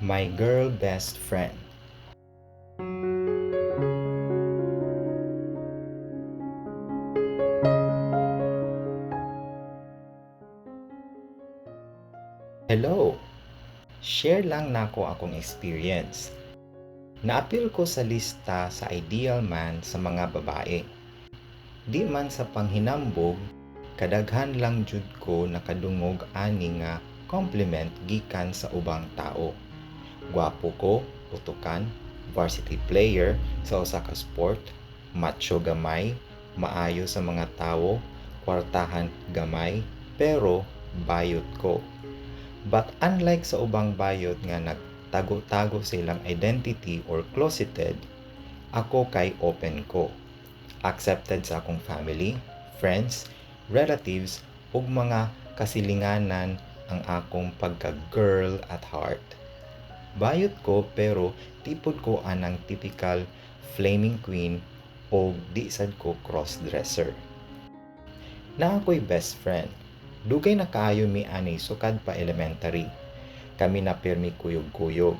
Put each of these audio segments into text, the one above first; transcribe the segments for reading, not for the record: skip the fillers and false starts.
My girl best friend. Hello! Share lang nako akong experience. Naapil ko sa lista sa ideal man sa mga babae. Di man sa panghinambog, kadaghan lang jud ko nakadungog ani nga compliment gikan sa ubang tao. Gwapo ko, utukan, varsity player sa usa ka sport, macho gamay, maayo sa mga tawo, kwartahan gamay, pero bayot ko. But unlike sa ubang bayot nga nagtago-tago sa ilang identity or closeted, ako kay open ko. Accepted sa akong family, friends, relatives, ug mga kasilinganan ang akong pagka-girl at heart. Bayot ko pero di pod ko anang typical flaming queen o di sad ko cross-dresser. Naa ko'y best friend. Dugay na kaayo mi ani sukad pa elementary. Kami na pirmi kuyog-kuyog.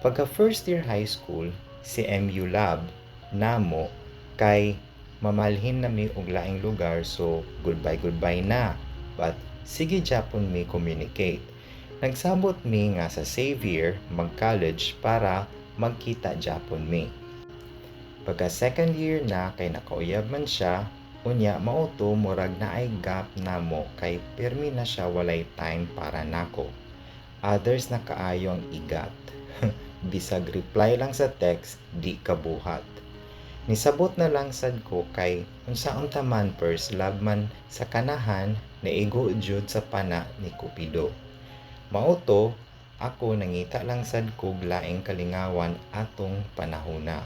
Pagka first year high school, si MU Lab namo kay mamalhin na mi og laing lugar, so goodbye goodbye na. But sige japon mi communicate. Nagsabot mi nga sa Xavier mag-college para magkita japon mi. Pagka second year na kay nakauyab man siya, unya mao to murag naay gap namo kay pirmi na siya walay time para nako. Others na kaayo ang igat. Bisag reply lang sa text, di kabuhat. Nisabot na lang sad ko kay unsa unta man first love man sa kanahan, naigo jud sa pana ni Cupido. Mao to, ako nangita lang sad kog laing kalingawan atong panahona.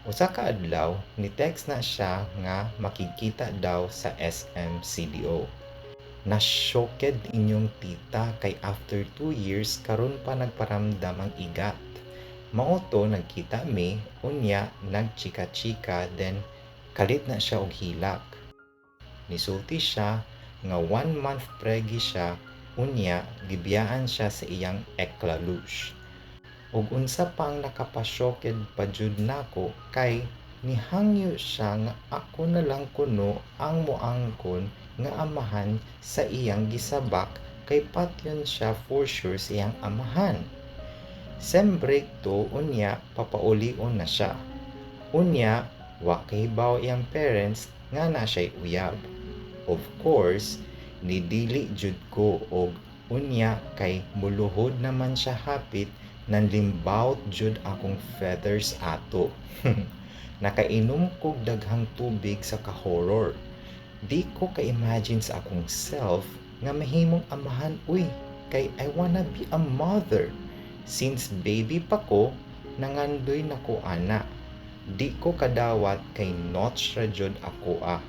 Usa ka adlaw, ni-text na siya nga makigkita daw sa SM CDO. Na-shocked inyong tita kay after 2 years karon pa nagparamdam ang igat. Mao to nagkita mi, unya nagchika-chika, then kalit na siya og hilak. Nisulti siya nga 1 month pregi siya, unya gibiyaan siya sa iyang eklalush. Ug unsa pa ang nakapasyoket pa jud nako kay nihangyo siya nga ako na lang kuno ang moangkon nga amahan sa iyang gisabak kay patyon siya for sure sa iyang amahan. Sem break to, unya papaulion na siya. Unya wa kahibaw iyang parents nga na siya'y uyab. Of course, nidili jud ko og unya kay muluhod naman siya hapit, nanlimbawt jud akong feathers ato. Nakainom kog daghang tubig sa ka-horror. Di ko ka-imagine sa akong self nga mahimong amahan uy, kay I wanna be a mother. Since baby pa ko, nangandoy na ko ana. Di ko kadawat kay notch ra jud ako ah.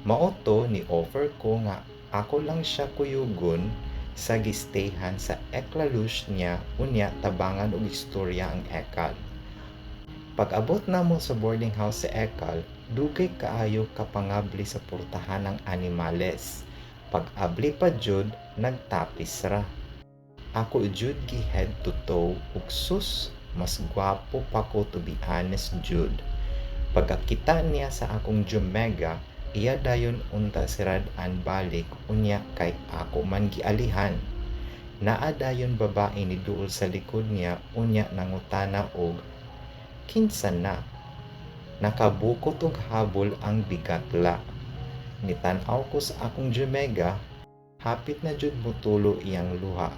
Mao to ni offer ko nga ako lang siya kuyugon sa gistayhan sa eklalush niya, unya tabangan og istorya ang ekal. Pag-abot namo sa boarding house sa ekal, dugay kaayo kapangabli sa portahan ng animales. Pag-abli pa jud, nagtapis ra. Ako jud gi head to toe ug sus, mas gwapo pa ko to be honest jud. Pagkakita niya sa akong Jomega, iya dayon unta sirad-an balik unya kay ako man gialihan. Naa dayon babae ni duol sa likod niya unya nangutana og kinsa na. Nakabukot og habol ang bigatla. Nitan-aw ko sa akong Jomega, hapit na jud motulo iyang luha.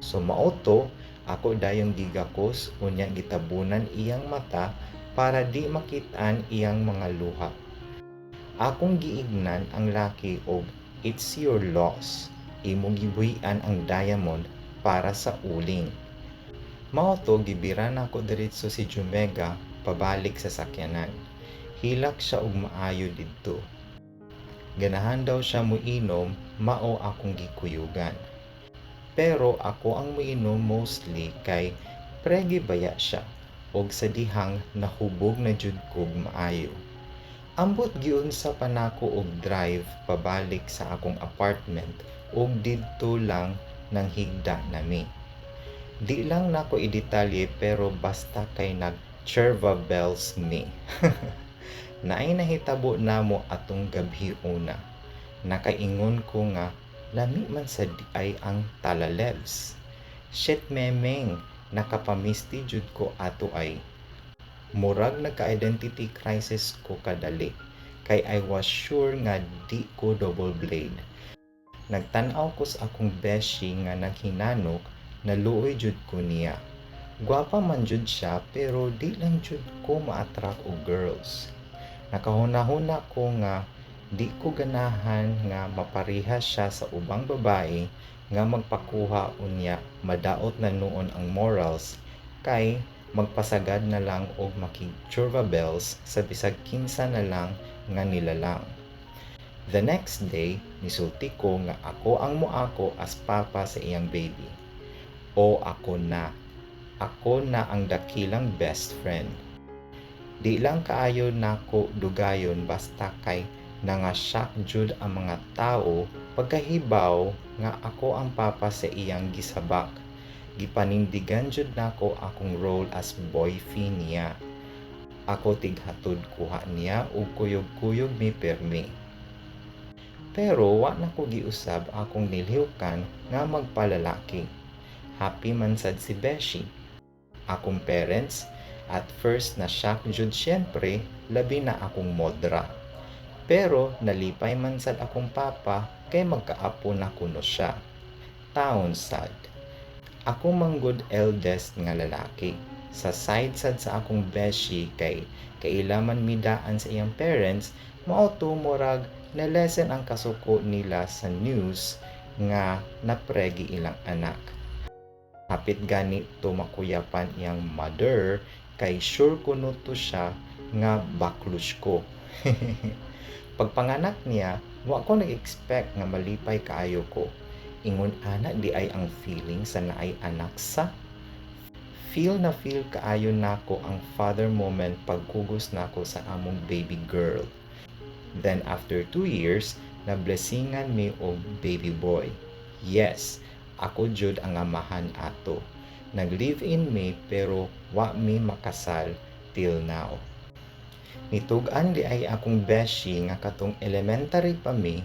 So mao to, ako dayong gigakos unya gitabunan iyang mata para di makitaan iyang mga luha. Akong giignan ang laki og it's your loss. Imong gibuhian ang diamond para sa uling. Mao to gibira nako diretso si Jomega pabalik sa sakyanan. Hilak siya og maayo didto. Ganahan daw siya moinom, mao akong gikuyugan. Pero ako ang moinom mostly kay pregi baya siya og sa dihang nahubog na jud kog maayo. Ambot giunsa pa nako og drive pabalik sa akong apartment ug didto lang Nanghigda na mi. Di lang nako i-detalye pero basta kay nag churva bells mi. Naay nahitabo namo atong gabhi una. Nakaingon ko nga lami man sad diay ang talalebs. Shit, memeng, nakapamisti jud ko ato ay. Murag nagka-identity crisis ko kadali kay I was sure nga di ko double blade. Nagtan-aw ko sa akong beshi nga naghinanok, naluoy jud ko niya. Gwapa man jud siya pero di lang jud ko ma-attract og girls. Nakahuna-huna ko nga di ko ganahan nga mapareha siya sa ubang babae nga magpakuha, unya madaot na nuon ang morals kay magpasagad na lang og makig-churva bells sa bisag kinsa na lang nga nilalang. The next day, nisulti ko nga ako ang moako as papa sa iyang baby. O ako na. Ako na ang dakilang best friend. Di lang kaayo nako dugayon, basta kay nanga-shock jud ang mga tao pagkahibaw nga ako ang papa sa iyang gisabak. Gipanindigan jud nako akong role as boyfie niya. Ako tighatod kuha niya ug kuyog-kuyog mi permi. Pero wa nako giusab akong nilhiwkan nga magpalalaki. Happy man sad si Beshi. Akong parents, at first na shock jud syempre, labi na akong modra. Pero nalipay man sad akong papa kay magkaapo na kuno siya. Taon sad. Ako manggod eldest nga lalaki. Sa side sad sa akong beshi kay kailaman midaan sa iyang parents, mao to murag na lessen ang kasuko nila sa news nga napregi ilang anak. Hapit gani to makuyapan iyang mother kay sure kuno to siya nga baklush ko. Pagpanganak niya, wa ko nag-expect nga malipay kaayo ko. Ingon ana di ay ang feeling sa naay anak sa. Feel na feel kaayo nako ang father moment pagkugos nako sa among baby girl. Then after 2 years, nablessingan mi og baby boy. Yes, ako jud ang amahan ato. Nag-live-in mi pero wa mi makasal till now. Nitug-an di ay akong beshi nga katong elementary pa mi,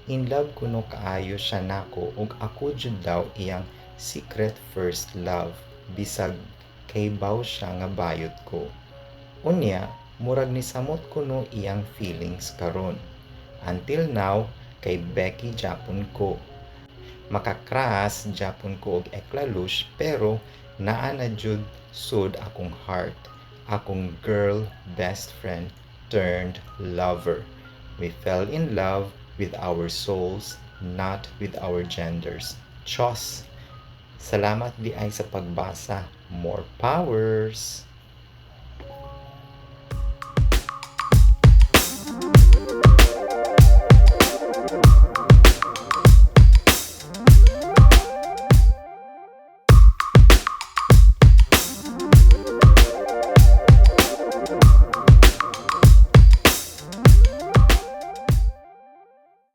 in love kuno kaayo siya nako ug ako jud daw iyang secret first love bisag kahibaw siya nga bayot ko. Unya, murag nisamot kuno iyang feelings karon. Until now, kay beki japon ko. Makakras japon ko og eklalush pero naa na jud sud akong heart. Akong girl best friend turned lover. We fell in love with our souls, not with our genders. Chos! Salamat di ay sa pagbasa. More powers!